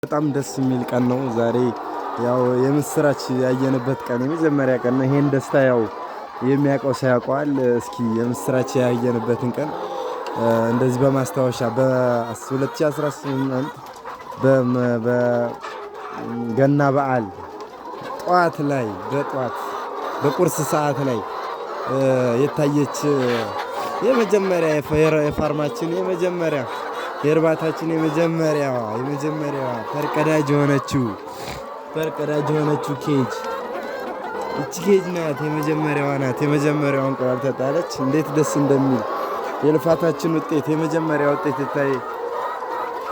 በጣም ደስ የሚል ቀን ነው ዛሬ። ያው የምስራች ያየንበት ቀን የመጀመሪያ ቀን ነው። ይሄን ደስታ ያው የሚያውቀው ሰው ያውቀዋል። እስኪ የምስራች ያየንበትን ቀን እንደዚህ በማስታወሻ በ2018 በገና በዓል ጠዋት ላይ፣ በጠዋት በቁርስ ሰዓት ላይ የታየች የመጀመሪያ የ farm ኣችን፣ የመጀመሪያ የእርባታችን የመጀመሪያዋ ፈርቀዳጅ የሆነችው cage እቺ cage ናት። የመጀመሪያዋ ናት። የመጀመሪያዋ እንቁላል ተጣለች። እንዴት ደስ እንደሚል፣ የልፋታችን ውጤት የመጀመሪያ ውጤት ይታይ።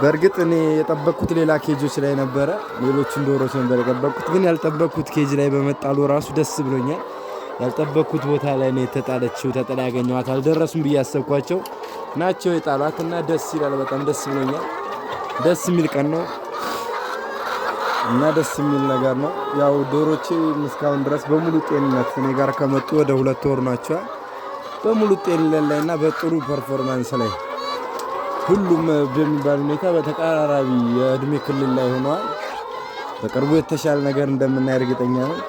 በእርግጥ እኔ የጠበቅኩት ሌላ cage ኦች ላይ ነበረ፣ ሌሎችን ዶሮች ነበር የጠበቅኩት። ግን ያልጠበቅኩት cage ላይ በመጣሉ ራሱ ደስ ብሎኛል። ያልጠበቅኩት ቦታ ላይ ነው የተጣለችው። ተጥላ ያገኘኋት አልደረሱም ብዬ ያሰብኳቸው ናቸው የጣሏት እና ደስ ይላል። በጣም ደስ ብሎኛል። ደስ የሚል ቀን ነው እና ደስ የሚል ነገር ነው። ያው ዶሮቼ እስካሁን ድረስ በሙሉ ጤንነት እኔ ጋር ከመጡ ወደ 2 ወር ናቸዋል። በሙሉ ጤንነት ላይ እና በጥሩ performance ላይ፣ ሁሉም በሚባል ሁኔታ በተቀራራቢ የእድሜ ክልል ላይ ሆነዋል። በቅርቡ የተሻለ ነገር እንደምናይ እርግጠኛ ነኝ።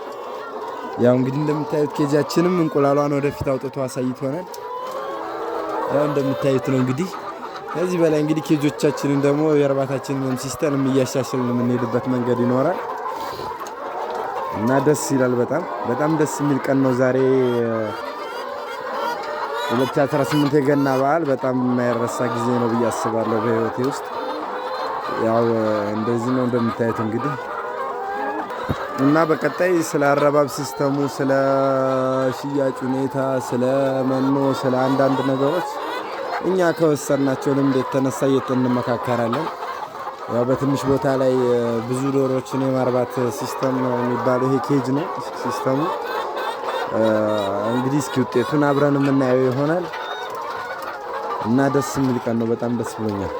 ያው እንግዲህ እንደምታዩት cage ኣችንም እንቁላሏን ወደፊት አውጥቶ አሳይቶናል። ያው እንደምታዩት ነው። እንግዲህ ከዚህ በላይ እንግዲህ cage ኦቻችንን ደግሞ የእርባታችንን system እያሻሻልን የምንሄድበት መንገድ ይኖራል እና ደስ ይላል። በጣም በጣም ደስ የሚል ቀን ነው ዛሬ። 2018 የገና በዓል በጣም የማይረሳ ጊዜ ነው ብዬ አስባለሁ በህይወቴ ውስጥ። ያው እንደዚህ ነው እንደምታዩት እንግዲህ። እና በቀጣይ ስለ አረባብ system ኡ፣ ስለ ሽያጭ ሁኔታ፣ ስለ መኖ፣ ስለ አንዳንድ ነገሮች እኛ ከወሰድናቸው ልምድ የተነሳ እንመካከራለን። ያው በትንሽ ቦታ ላይ ብዙ ዶሮዎችን የማርባት system ነው የሚባለው፣ ይሄ cage ነው system ኡ። እንግዲህ እስኪ ውጤቱን አብረን የምናየው ይሆናል እና ደስ የሚል ቀን ነው። በጣም ደስ ብሎኛል።